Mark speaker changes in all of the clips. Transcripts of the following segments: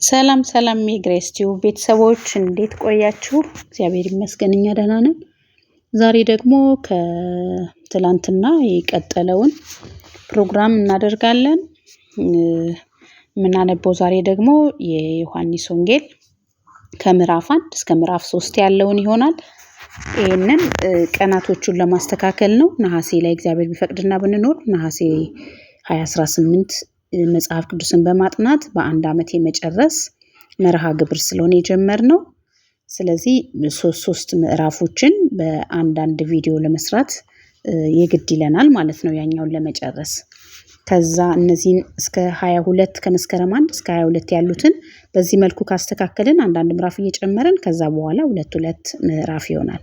Speaker 1: ሰላም ሰላም የግሬስ ቲዩብ ቤተሰቦች እንዴት ቆያችሁ? እግዚአብሔር ይመስገን እኛ ደህና ነን። ዛሬ ደግሞ ከትላንትና የቀጠለውን ፕሮግራም እናደርጋለን። የምናነበው ዛሬ ደግሞ የዮሐንስ ወንጌል ከምዕራፍ 1 እስከ ምዕራፍ 3 ያለውን ይሆናል። ይህንን ቀናቶቹን ለማስተካከል ነው። ነሐሴ ላይ እግዚአብሔር ቢፈቅድና ብንኖር ነሐሴ 2018 መጽሐፍ ቅዱስን በማጥናት በአንድ ዓመት የመጨረስ መርሃ ግብር ስለሆነ የጀመርነው። ስለዚህ ሶስት ሶስት ምዕራፎችን በአንዳንድ ቪዲዮ ለመስራት የግድ ይለናል ማለት ነው ያኛውን ለመጨረስ። ከዛ እነዚህን እስከ 22 ከመስከረም 1 እስከ 22 ያሉትን በዚህ መልኩ ካስተካከልን አንዳንድ ምዕራፍ እየጨመርን ከዛ በኋላ ሁለት ሁለት ምዕራፍ ይሆናል።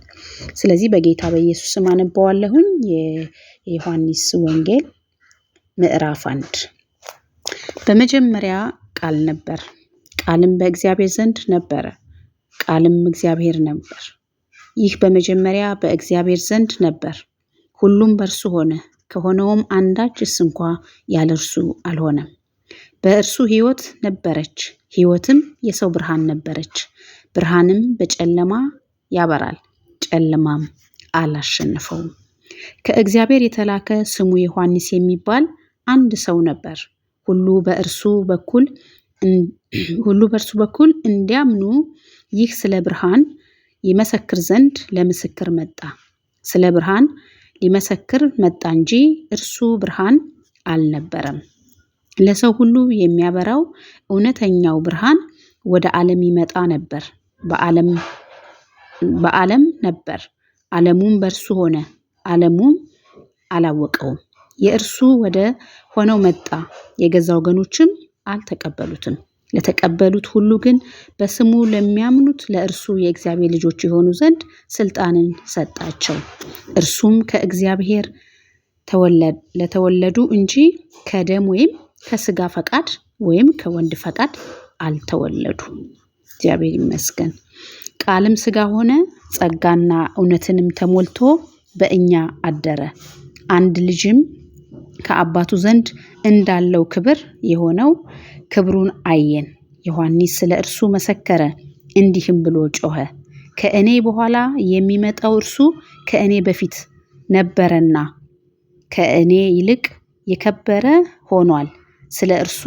Speaker 1: ስለዚህ በጌታ በኢየሱስ ስም አነበዋለሁኝ። የዮሐንስ ወንጌል ምዕራፍ 1። በመጀመሪያ ቃል ነበር፣ ቃልም በእግዚአብሔር ዘንድ ነበረ፣ ቃልም እግዚአብሔር ነበር። ይህ በመጀመሪያ በእግዚአብሔር ዘንድ ነበር። ሁሉም በእርሱ ሆነ፣ ከሆነውም አንዳችስ እንኳ ያለ እርሱ አልሆነም። በእርሱ ሕይወት ነበረች፣ ሕይወትም የሰው ብርሃን ነበረች። ብርሃንም በጨለማ ያበራል፣ ጨለማም አላሸነፈውም። ከእግዚአብሔር የተላከ ስሙ ዮሐንስ የሚባል አንድ ሰው ነበር። ሁሉ በእርሱ በኩል ሁሉ በእርሱ በኩል እንዲያምኑ ይህ ስለ ብርሃን ይመሰክር ዘንድ ለምስክር መጣ። ስለ ብርሃን ሊመሰክር መጣ እንጂ እርሱ ብርሃን አልነበረም። ለሰው ሁሉ የሚያበራው እውነተኛው ብርሃን ወደ ዓለም ይመጣ ነበር። በዓለም ነበር፣ ዓለሙም በእርሱ ሆነ፣ ዓለሙም አላወቀውም። የእርሱ ወደ ሆነው መጣ፣ የገዛ ወገኖችም አልተቀበሉትም። ለተቀበሉት ሁሉ ግን በስሙ ለሚያምኑት ለእርሱ የእግዚአብሔር ልጆች የሆኑ ዘንድ ስልጣንን ሰጣቸው። እርሱም ከእግዚአብሔር ለተወለዱ እንጂ ከደም ወይም ከስጋ ፈቃድ ወይም ከወንድ ፈቃድ አልተወለዱም። እግዚአብሔር ይመስገን። ቃልም ስጋ ሆነ፣ ጸጋና እውነትንም ተሞልቶ በእኛ አደረ። አንድ ልጅም ከአባቱ ዘንድ እንዳለው ክብር የሆነው ክብሩን አየን። ዮሐንስ ስለ እርሱ መሰከረ፣ እንዲህም ብሎ ጮኸ፣ ከእኔ በኋላ የሚመጣው እርሱ ከእኔ በፊት ነበረና ከእኔ ይልቅ የከበረ ሆኗል። ስለ እርሱ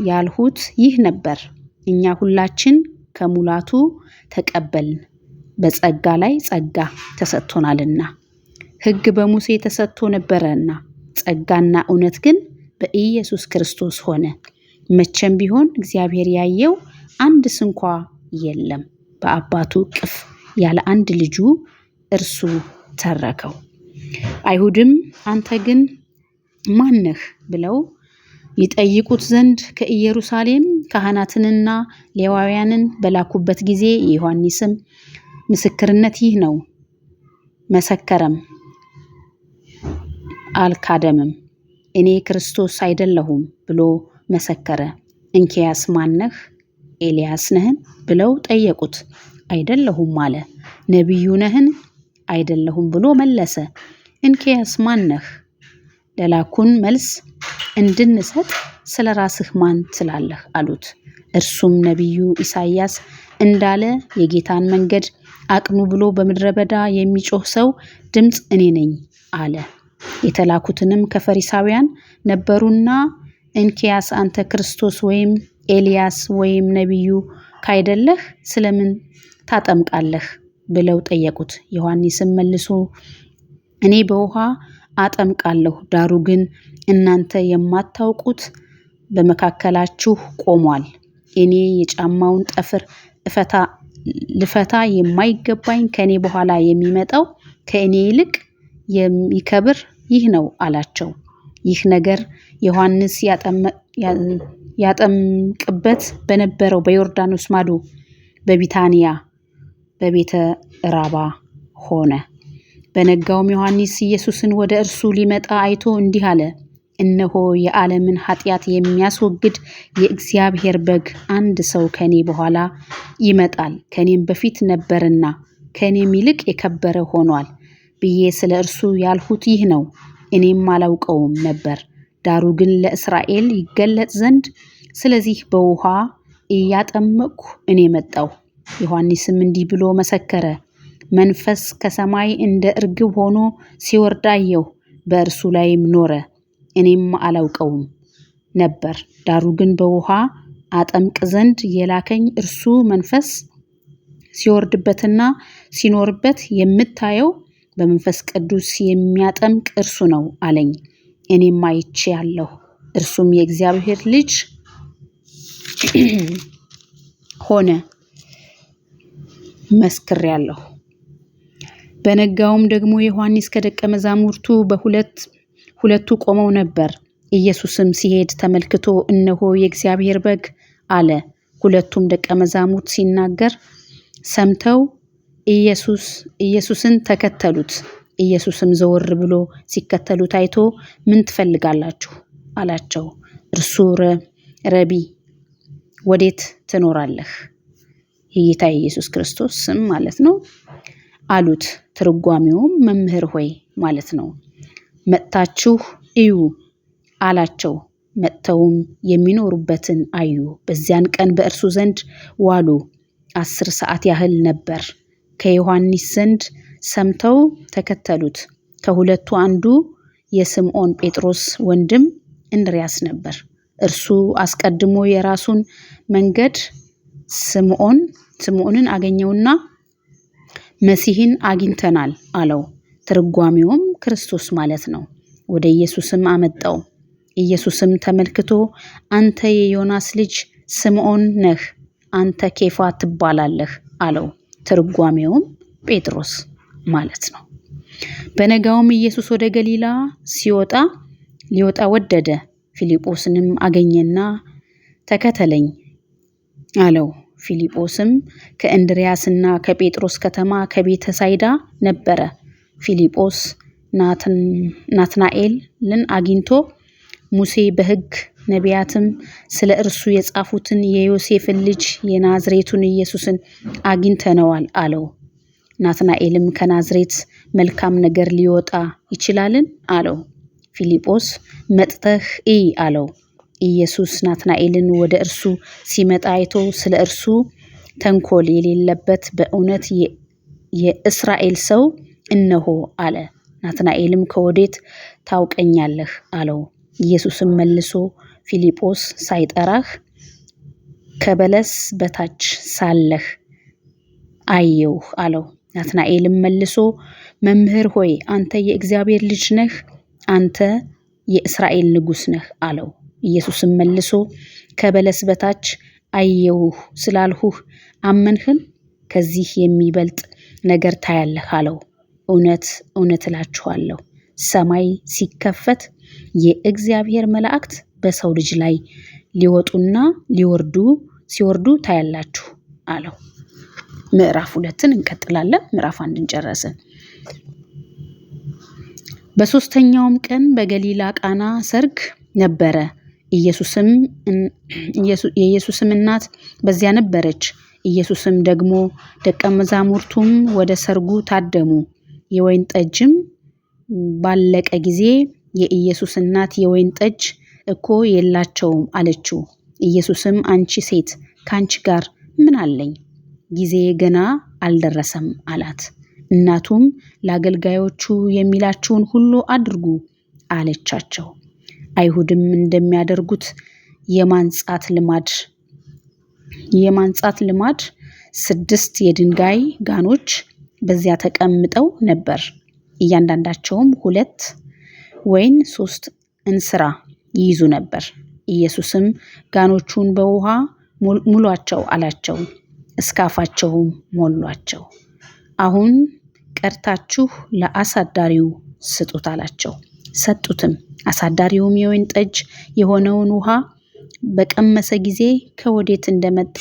Speaker 1: ያልሁት ይህ ነበር። እኛ ሁላችን ከሙላቱ ተቀበልን፣ በጸጋ ላይ ጸጋ ተሰጥቶናልና። ሕግ በሙሴ ተሰጥቶ ነበረና ጸጋና እውነት ግን በኢየሱስ ክርስቶስ ሆነ። መቼም ቢሆን እግዚአብሔር ያየው አንድ ስንኳ የለም። በአባቱ እቅፍ ያለ አንድ ልጁ እርሱ ተረከው። አይሁድም አንተ ግን ማን ነህ ብለው ይጠይቁት ዘንድ ከኢየሩሳሌም ካህናትንና ሌዋውያንን በላኩበት ጊዜ የዮሐንስም ምስክርነት ይህ ነው። መሰከረም አልካደምም። እኔ ክርስቶስ አይደለሁም ብሎ መሰከረ። እንኪያስ ማነህ? ኤልያስ ነህን? ብለው ጠየቁት። አይደለሁም አለ። ነቢዩ ነህን? አይደለሁም ብሎ መለሰ። እንኪያስ ማነህ? ለላኩን መልስ እንድንሰጥ ስለ ራስህ ማን ትላለህ? አሉት። እርሱም ነቢዩ ኢሳይያስ እንዳለ የጌታን መንገድ አቅኑ ብሎ በምድረ በዳ የሚጮህ ሰው ድምፅ እኔ ነኝ አለ። የተላኩትንም ከፈሪሳውያን ነበሩና እንኪያስ አንተ ክርስቶስ ወይም ኤልያስ ወይም ነቢዩ ካይደለህ ስለምን ታጠምቃለህ? ብለው ጠየቁት። ዮሐንስም መልሶ እኔ በውሃ አጠምቃለሁ፣ ዳሩ ግን እናንተ የማታውቁት በመካከላችሁ ቆሟል። እኔ የጫማውን ጠፍር ልፈታ የማይገባኝ ከእኔ በኋላ የሚመጣው ከእኔ ይልቅ የሚከብር ይህ ነው አላቸው። ይህ ነገር ዮሐንስ ያጠምቅበት በነበረው በዮርዳኖስ ማዶ በቢታንያ በቤተ ራባ ሆነ። በነጋውም ዮሐንስ ኢየሱስን ወደ እርሱ ሊመጣ አይቶ እንዲህ አለ፣ እነሆ የዓለምን ኃጢአት የሚያስወግድ የእግዚአብሔር በግ፣ አንድ ሰው ከኔ በኋላ ይመጣል፣ ከኔም በፊት ነበርና ከኔም ይልቅ የከበረ ሆኗል ብዬ ስለ እርሱ ያልሁት ይህ ነው። እኔም አላውቀውም ነበር፣ ዳሩ ግን ለእስራኤል ይገለጽ ዘንድ ስለዚህ በውኃ እያጠመቅሁ እኔ መጣሁ። ዮሐንስም እንዲህ ብሎ መሰከረ፣ መንፈስ ከሰማይ እንደ እርግብ ሆኖ ሲወርድ አየሁ፣ በእርሱ ላይም ኖረ። እኔም አላውቀውም ነበር፣ ዳሩ ግን በውሃ አጠምቅ ዘንድ የላከኝ እርሱ መንፈስ ሲወርድበትና ሲኖርበት የምታየው በመንፈስ ቅዱስ የሚያጠምቅ እርሱ ነው አለኝ። እኔም አይቼአለሁ፣ እርሱም የእግዚአብሔር ልጅ ሆነ መስክሬአለሁ። በነጋውም ደግሞ ዮሐንስ ከደቀ መዛሙርቱ ሁለቱ ቆመው ነበር። ኢየሱስም ሲሄድ ተመልክቶ እነሆ የእግዚአብሔር በግ አለ። ሁለቱም ደቀ መዛሙርት ሲናገር ሰምተው ኢየሱስን ተከተሉት። ኢየሱስም ዘወር ብሎ ሲከተሉት አይቶ ምን ትፈልጋላችሁ? አላቸው። እርሱ ረቢ ወዴት ትኖራለህ? የጌታ የኢየሱስ ክርስቶስ ስም ማለት ነው አሉት። ትርጓሜውም መምህር ሆይ ማለት ነው። መጥታችሁ እዩ አላቸው። መጥተውም የሚኖሩበትን አዩ። በዚያን ቀን በእርሱ ዘንድ ዋሉ። 10 ሰዓት ያህል ነበር። ከዮሐንስ ዘንድ ሰምተው ተከተሉት። ከሁለቱ አንዱ የስምዖን ጴጥሮስ ወንድም እንድርያስ ነበር። እርሱ አስቀድሞ የራሱን መንገድ ስምዖንን አገኘውና መሲህን አግኝተናል አለው። ትርጓሜውም ክርስቶስ ማለት ነው። ወደ ኢየሱስም አመጣው። ኢየሱስም ተመልክቶ አንተ የዮናስ ልጅ ስምዖን ነህ፣ አንተ ኬፋ ትባላለህ አለው። ትርጓሜውም ጴጥሮስ ማለት ነው። በነጋውም ኢየሱስ ወደ ገሊላ ሊወጣ ወደደ። ፊልጶስንም አገኘና ተከተለኝ አለው። ፊልጶስም ከእንድርያስና ከጴጥሮስ ከተማ ከቤተ ሳይዳ ነበረ። ፊልጶስ ናትናኤልን አግኝቶ ሙሴ በሕግ ነቢያትም ስለ እርሱ የጻፉትን የዮሴፍን ልጅ የናዝሬቱን ኢየሱስን አግኝተነዋል አለው። ናትናኤልም ከናዝሬት መልካም ነገር ሊወጣ ይችላልን? አለው። ፊልጶስ መጥተህ እይ አለው። ኢየሱስ ናትናኤልን ወደ እርሱ ሲመጣ አይቶ ስለ እርሱ ተንኮል የሌለበት በእውነት የእስራኤል ሰው እነሆ አለ። ናትናኤልም ከወዴት ታውቀኛለህ? አለው። ኢየሱስም መልሶ ፊልጶስ ሳይጠራህ ከበለስ በታች ሳለህ አየሁህ አለው። ናትናኤልም መልሶ መምህር ሆይ አንተ የእግዚአብሔር ልጅ ነህ፣ አንተ የእስራኤል ንጉሥ ነህ አለው። ኢየሱስም መልሶ ከበለስ በታች አየሁህ ስላልሁህ አመንህን? ከዚህ የሚበልጥ ነገር ታያለህ አለው። እውነት እውነት እላችኋለሁ ሰማይ ሲከፈት የእግዚአብሔር መላእክት በሰው ልጅ ላይ ሊወጡና ሲወርዱ ታያላችሁ አለው። ምዕራፍ 2ን እንቀጥላለን። ምዕራፍ 1ን ጨረስን። በሶስተኛውም ቀን በገሊላ ቃና ሰርግ ነበረ። የኢየሱስም እናት በዚያ ነበረች። ኢየሱስም ደግሞ ደቀ መዛሙርቱም ወደ ሰርጉ ታደሙ። የወይን ጠጅም ባለቀ ጊዜ የኢየሱስ እናት የወይን ጠጅ እኮ የላቸውም አለችው። ኢየሱስም አንቺ ሴት ካንቺ ጋር ምን አለኝ? ጊዜ ገና አልደረሰም አላት። እናቱም ለአገልጋዮቹ የሚላችሁን ሁሉ አድርጉ አለቻቸው። አይሁድም እንደሚያደርጉት የማንጻት ልማድ 6 የድንጋይ ጋኖች በዚያ ተቀምጠው ነበር። እያንዳንዳቸውም 2 ወይን 3 እንስራ ይይዙ ነበር። ኢየሱስም ጋኖቹን በውሃ ሙሏቸው አላቸው። እስካፋቸውም ሞሏቸው። አሁን ቀድታችሁ ለአሳዳሪው ስጡት አላቸው። ሰጡትም። አሳዳሪውም የወይን ጠጅ የሆነውን ውሃ በቀመሰ ጊዜ ከወዴት እንደመጣ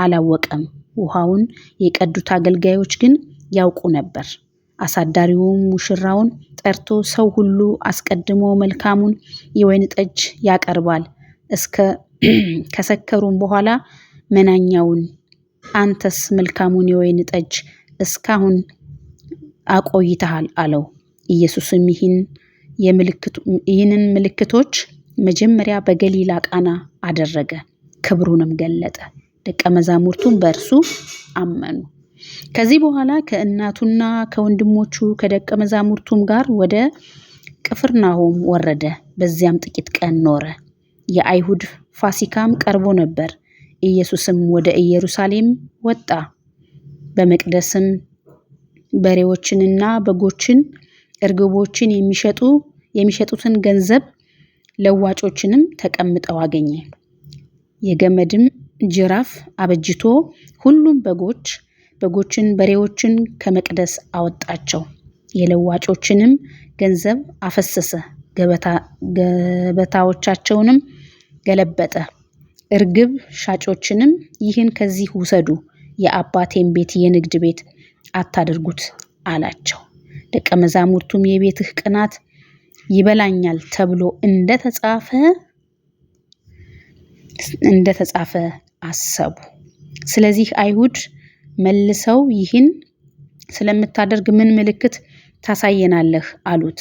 Speaker 1: አላወቀም። ውሃውን የቀዱት አገልጋዮች ግን ያውቁ ነበር። አሳዳሪውም ሙሽራውን ጠርቶ ሰው ሁሉ አስቀድሞ መልካሙን የወይን ጠጅ ያቀርባል፣ እስከ ከሰከሩም በኋላ መናኛውን፣ አንተስ መልካሙን የወይን ጠጅ እስካሁን አቆይተሃል አለው። ኢየሱስም ይህንን ምልክቶች መጀመሪያ በገሊላ ቃና አደረገ፣ ክብሩንም ገለጠ፣ ደቀ መዛሙርቱም በእርሱ አመኑ። ከዚህ በኋላ ከእናቱና ከወንድሞቹ ከደቀ መዛሙርቱም ጋር ወደ ቅፍርናሆም ወረደ። በዚያም ጥቂት ቀን ኖረ። የአይሁድ ፋሲካም ቀርቦ ነበር። ኢየሱስም ወደ ኢየሩሳሌም ወጣ። በመቅደስም በሬዎችንና በጎችን እርግቦችን የሚሸጡትን ገንዘብ ለዋጮችንም ተቀምጠው አገኘ። የገመድም ጅራፍ አበጅቶ ሁሉም በጎችን በሬዎችን ከመቅደስ አወጣቸው። የለዋጮችንም ገንዘብ አፈሰሰ፣ ገበታዎቻቸውንም ገለበጠ። እርግብ ሻጮችንም ይህን ከዚህ ውሰዱ፣ የአባቴን ቤት የንግድ ቤት አታድርጉት አላቸው። ደቀ መዛሙርቱም የቤትህ ቅናት ይበላኛል ተብሎ እንደተጻፈ አሰቡ። ስለዚህ አይሁድ መልሰው ይህን ስለምታደርግ ምን ምልክት ታሳየናለህ? አሉት።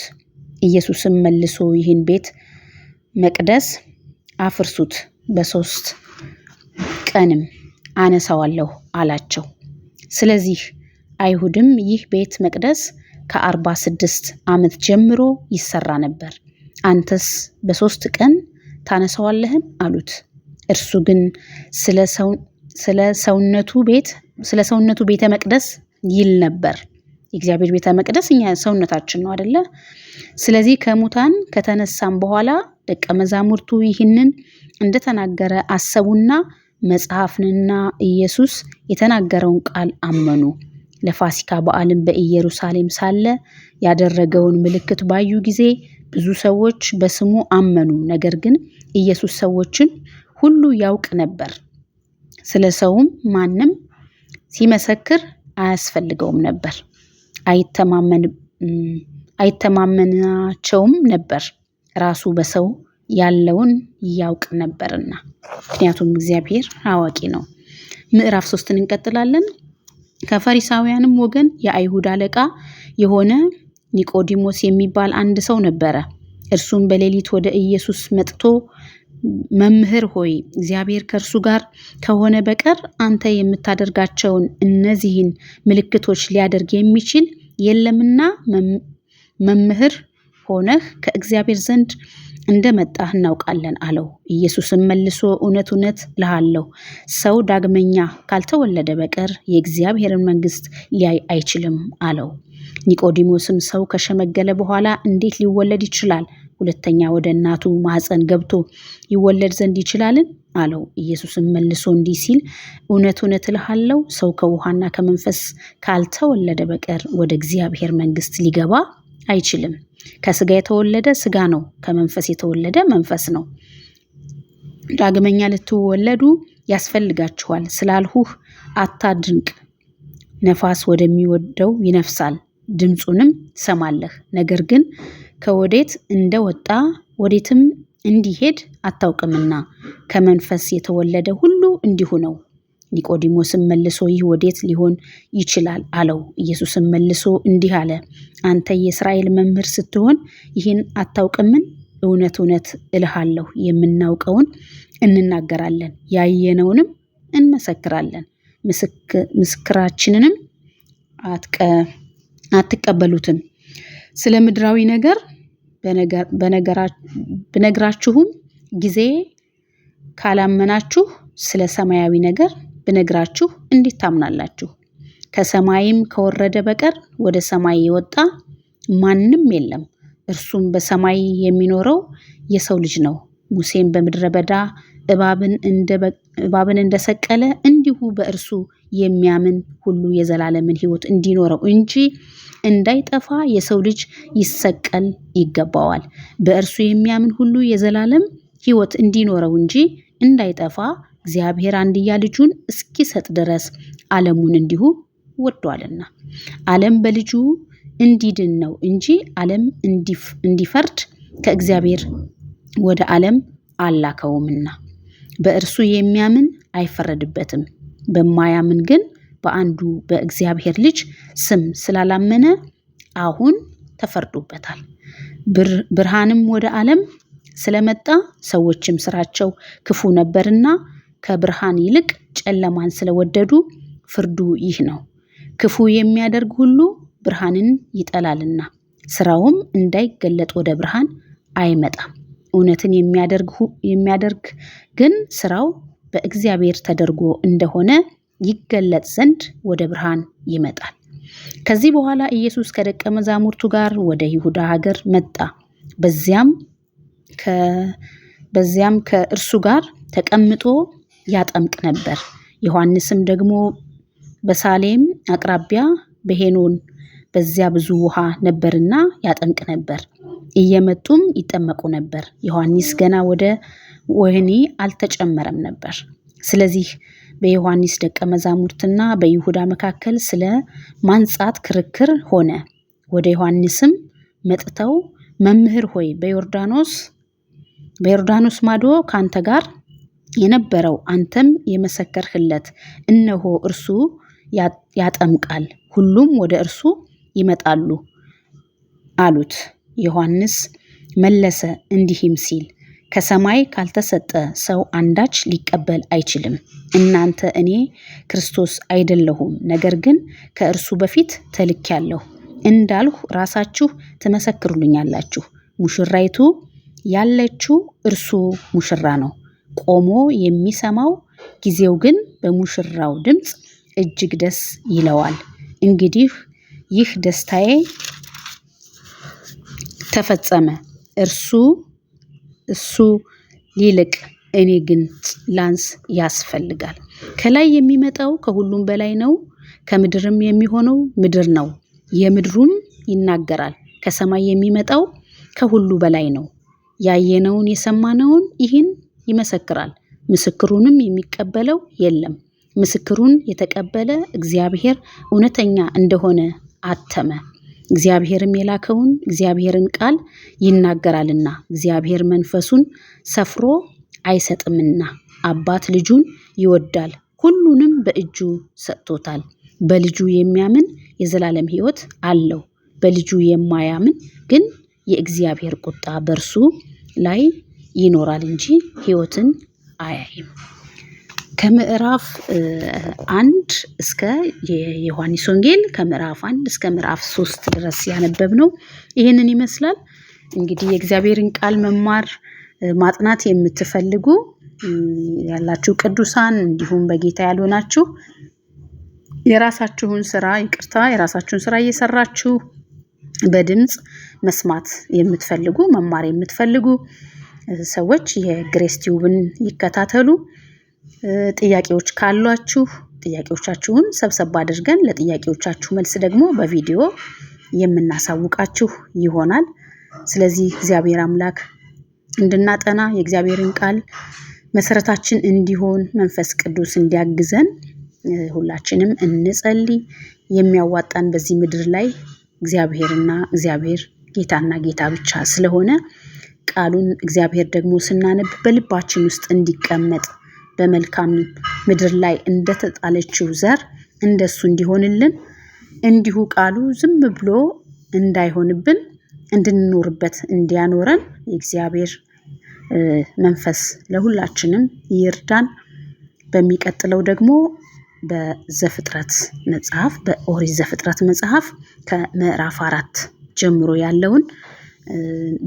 Speaker 1: ኢየሱስም መልሶ ይህን ቤት መቅደስ አፍርሱት፣ በ3 ቀንም አነሳዋለሁ አላቸው። ስለዚህ አይሁድም ይህ ቤት መቅደስ ከ46 ዓመት ጀምሮ ይሰራ ነበር፣ አንተስ በ3 ቀን ታነሳዋለህን? አሉት። እርሱ ግን ስለ ሰውነቱ ቤተ መቅደስ ይል ነበር። የእግዚአብሔር ቤተ መቅደስ እኛ ሰውነታችን ነው አይደለ? ስለዚህ ከሙታን ከተነሳም በኋላ ደቀ መዛሙርቱ ይህንን እንደተናገረ አሰቡና መጽሐፍንና ኢየሱስ የተናገረውን ቃል አመኑ። ለፋሲካ በዓልም በኢየሩሳሌም ሳለ ያደረገውን ምልክት ባዩ ጊዜ ብዙ ሰዎች በስሙ አመኑ። ነገር ግን ኢየሱስ ሰዎችን ሁሉ ያውቅ ነበር፣ ስለ ሰውም ማንም ሲመሰክር አያስፈልገውም ነበር። አይተማመናቸውም ነበር፣ ራሱ በሰው ያለውን ያውቅ ነበርና። ምክንያቱም እግዚአብሔር አዋቂ ነው። ምዕራፍ 3 እንቀጥላለን። ከፈሪሳውያንም ወገን የአይሁድ አለቃ የሆነ ኒቆዲሞስ የሚባል አንድ ሰው ነበረ። እርሱም በሌሊት ወደ ኢየሱስ መጥቶ መምህር ሆይ፣ እግዚአብሔር ከእርሱ ጋር ከሆነ በቀር አንተ የምታደርጋቸውን እነዚህን ምልክቶች ሊያደርግ የሚችል የለምና መምህር ሆነህ ከእግዚአብሔር ዘንድ እንደመጣህ እናውቃለን አለው። ኢየሱስም መልሶ እውነት እውነት እልሃለሁ፣ ሰው ዳግመኛ ካልተወለደ በቀር የእግዚአብሔርን መንግሥት ሊያይ አይችልም አለው። ኒቆዲሞስም ሰው ከሸመገለ በኋላ እንዴት ሊወለድ ይችላል? ሁለተኛ ወደ እናቱ ማኅፀን ገብቶ ይወለድ ዘንድ ይችላልን? አለው። ኢየሱስም መልሶ እንዲህ ሲል እውነት እውነት እልሃለሁ፣ ሰው ከውሃና ከመንፈስ ካልተወለደ በቀር ወደ እግዚአብሔር መንግሥት ሊገባ አይችልም። ከሥጋ የተወለደ ሥጋ ነው፣ ከመንፈስ የተወለደ መንፈስ ነው። ዳግመኛ ልትወለዱ ያስፈልጋችኋል ስላልሁህ አታድንቅ። ነፋስ ወደሚወደው ይነፍሳል፣ ድምፁንም ትሰማለህ፣ ነገር ግን ከወዴት እንደወጣ ወዴትም እንዲሄድ አታውቅምና ከመንፈስ የተወለደ ሁሉ እንዲሁ ነው። ኒቆዲሞስም መልሶ ይህ ወዴት ሊሆን ይችላል? አለው። ኢየሱስም መልሶ እንዲህ አለ፣ አንተ የእስራኤል መምህር ስትሆን ይህን አታውቅምን? እውነት እውነት እልሃለሁ፣ የምናውቀውን እንናገራለን፣ ያየነውንም እንመሰክራለን፣ ምስክራችንንም አትቀበሉትም። ስለ ምድራዊ ነገር ብነግራችሁም ጊዜ ካላመናችሁ ስለ ሰማያዊ ነገር ብነግራችሁ እንዴት ታምናላችሁ? ከሰማይም ከወረደ በቀር ወደ ሰማይ የወጣ ማንም የለም፣ እርሱም በሰማይ የሚኖረው የሰው ልጅ ነው። ሙሴም በምድረ በዳ እባብን እንደሰቀለ እንዲሁ በእርሱ የሚያምን ሁሉ የዘላለምን ሕይወት እንዲኖረው እንጂ እንዳይጠፋ የሰው ልጅ ይሰቀል ይገባዋል። በእርሱ የሚያምን ሁሉ የዘላለም ሕይወት እንዲኖረው እንጂ እንዳይጠፋ እግዚአብሔር አንድያ ልጁን እስኪሰጥ ድረስ ዓለሙን እንዲሁ ወዷልና። ዓለም በልጁ እንዲድን ነው እንጂ ዓለም እንዲፈርድ ከእግዚአብሔር ወደ ዓለም አላከውምና። በእርሱ የሚያምን አይፈረድበትም። በማያምን ግን በአንዱ በእግዚአብሔር ልጅ ስም ስላላመነ አሁን ተፈርዶበታል። ብርሃንም ወደ ዓለም ስለመጣ ሰዎችም ስራቸው ክፉ ነበርና ከብርሃን ይልቅ ጨለማን ስለወደዱ ፍርዱ ይህ ነው። ክፉ የሚያደርግ ሁሉ ብርሃንን ይጠላልና ስራውም እንዳይገለጥ ወደ ብርሃን አይመጣም። እውነትን የሚያደርግ ግን ስራው በእግዚአብሔር ተደርጎ እንደሆነ ይገለጥ ዘንድ ወደ ብርሃን ይመጣል። ከዚህ በኋላ ኢየሱስ ከደቀ መዛሙርቱ ጋር ወደ ይሁዳ ሀገር መጣ። በዚያም ከእርሱ ጋር ተቀምጦ ያጠምቅ ነበር። ዮሐንስም ደግሞ በሳሌም አቅራቢያ በሄኖን በዚያ ብዙ ውሃ ነበርና ያጠምቅ ነበር። እየመጡም ይጠመቁ ነበር። ዮሐንስ ገና ወደ ወህኒ አልተጨመረም ነበር። ስለዚህ በዮሐንስ ደቀ መዛሙርትና በይሁዳ መካከል ስለ ማንጻት ክርክር ሆነ። ወደ ዮሐንስም መጥተው መምህር ሆይ በዮርዳኖስ ማዶ ካንተ ጋር የነበረው አንተም የመሰከርህለት እነሆ እርሱ ያጠምቃል፣ ሁሉም ወደ እርሱ ይመጣሉ አሉት። ዮሐንስ መለሰ እንዲህም ሲል ከሰማይ ካልተሰጠ ሰው አንዳች ሊቀበል አይችልም። እናንተ እኔ ክርስቶስ አይደለሁም፣ ነገር ግን ከእርሱ በፊት ተልኬአለሁ እንዳልሁ ራሳችሁ ትመሰክሩልኛላችሁ። ሙሽራይቱ ያለችው እርሱ ሙሽራ ነው። ቆሞ የሚሰማው ጊዜው ግን በሙሽራው ድምፅ እጅግ ደስ ይለዋል። እንግዲህ ይህ ደስታዬ ተፈጸመ። እሱ ሊልቅ እኔ ግን ላንስ ያስፈልጋል። ከላይ የሚመጣው ከሁሉም በላይ ነው። ከምድርም የሚሆነው ምድር ነው፣ የምድሩም ይናገራል። ከሰማይ የሚመጣው ከሁሉ በላይ ነው። ያየነውን የሰማነውን ይህን ይመሰክራል፣ ምስክሩንም የሚቀበለው የለም። ምስክሩን የተቀበለ እግዚአብሔር እውነተኛ እንደሆነ አተመ። እግዚአብሔርም የላከውን እግዚአብሔርን ቃል ይናገራልና እግዚአብሔር መንፈሱን ሰፍሮ አይሰጥምና። አባት ልጁን ይወዳል፣ ሁሉንም በእጁ ሰጥቶታል። በልጁ የሚያምን የዘላለም ሕይወት አለው። በልጁ የማያምን ግን የእግዚአብሔር ቁጣ በእርሱ ላይ ይኖራል እንጂ ሕይወትን አያይም። ከምዕራፍ 1 እስከ የዮሐንስ ወንጌል ከምዕራፍ 1 እስከ ምዕራፍ 3 ድረስ ያነበብነው ይህንን ይመስላል። እንግዲህ የእግዚአብሔርን ቃል መማር ማጥናት የምትፈልጉ ያላችሁ ቅዱሳን እንዲሁም በጌታ ያልሆናችሁ የራሳችሁን ስራ የራሳችሁን ስራ እየሰራችሁ በድምጽ መስማት የምትፈልጉ መማር የምትፈልጉ ሰዎች የግሬስ ቲዩብን ይከታተሉ። ጥያቄዎች ካሏችሁ ጥያቄዎቻችሁን ሰብሰብ አድርገን ለጥያቄዎቻችሁ መልስ ደግሞ በቪዲዮ የምናሳውቃችሁ ይሆናል። ስለዚህ እግዚአብሔር አምላክ እንድናጠና የእግዚአብሔርን ቃል መሰረታችን እንዲሆን መንፈስ ቅዱስ እንዲያግዘን ሁላችንም እንጸልይ። የሚያዋጣን በዚህ ምድር ላይ እግዚአብሔርና እግዚአብሔር ጌታና ጌታ ብቻ ስለሆነ ቃሉን እግዚአብሔር ደግሞ ስናነብ በልባችን ውስጥ እንዲቀመጥ በመልካም ምድር ላይ እንደተጣለችው ዘር እንደሱ እንዲሆንልን እንዲሁ ቃሉ ዝም ብሎ እንዳይሆንብን እንድንኖርበት እንዲያኖረን የእግዚአብሔር መንፈስ ለሁላችንም ይርዳን። በሚቀጥለው ደግሞ በዘፍጥረት መጽሐፍ በኦሪት ዘፍጥረት መጽሐፍ ከምዕራፍ 4 ጀምሮ ያለውን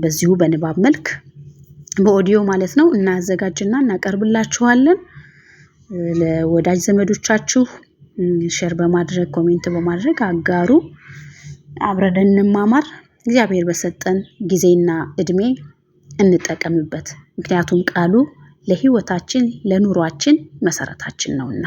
Speaker 1: በዚሁ በንባብ መልክ በኦዲዮ ማለት ነው እናዘጋጅና እናቀርብላችኋለን። ለወዳጅ ዘመዶቻችሁ share በማድረግ comment በማድረግ አጋሩ። አብረን እንማማር። እግዚአብሔር በሰጠን ጊዜና እድሜ እንጠቀምበት። ምክንያቱም ቃሉ ለህይወታችን ለኑሯችን መሰረታችን ነውና።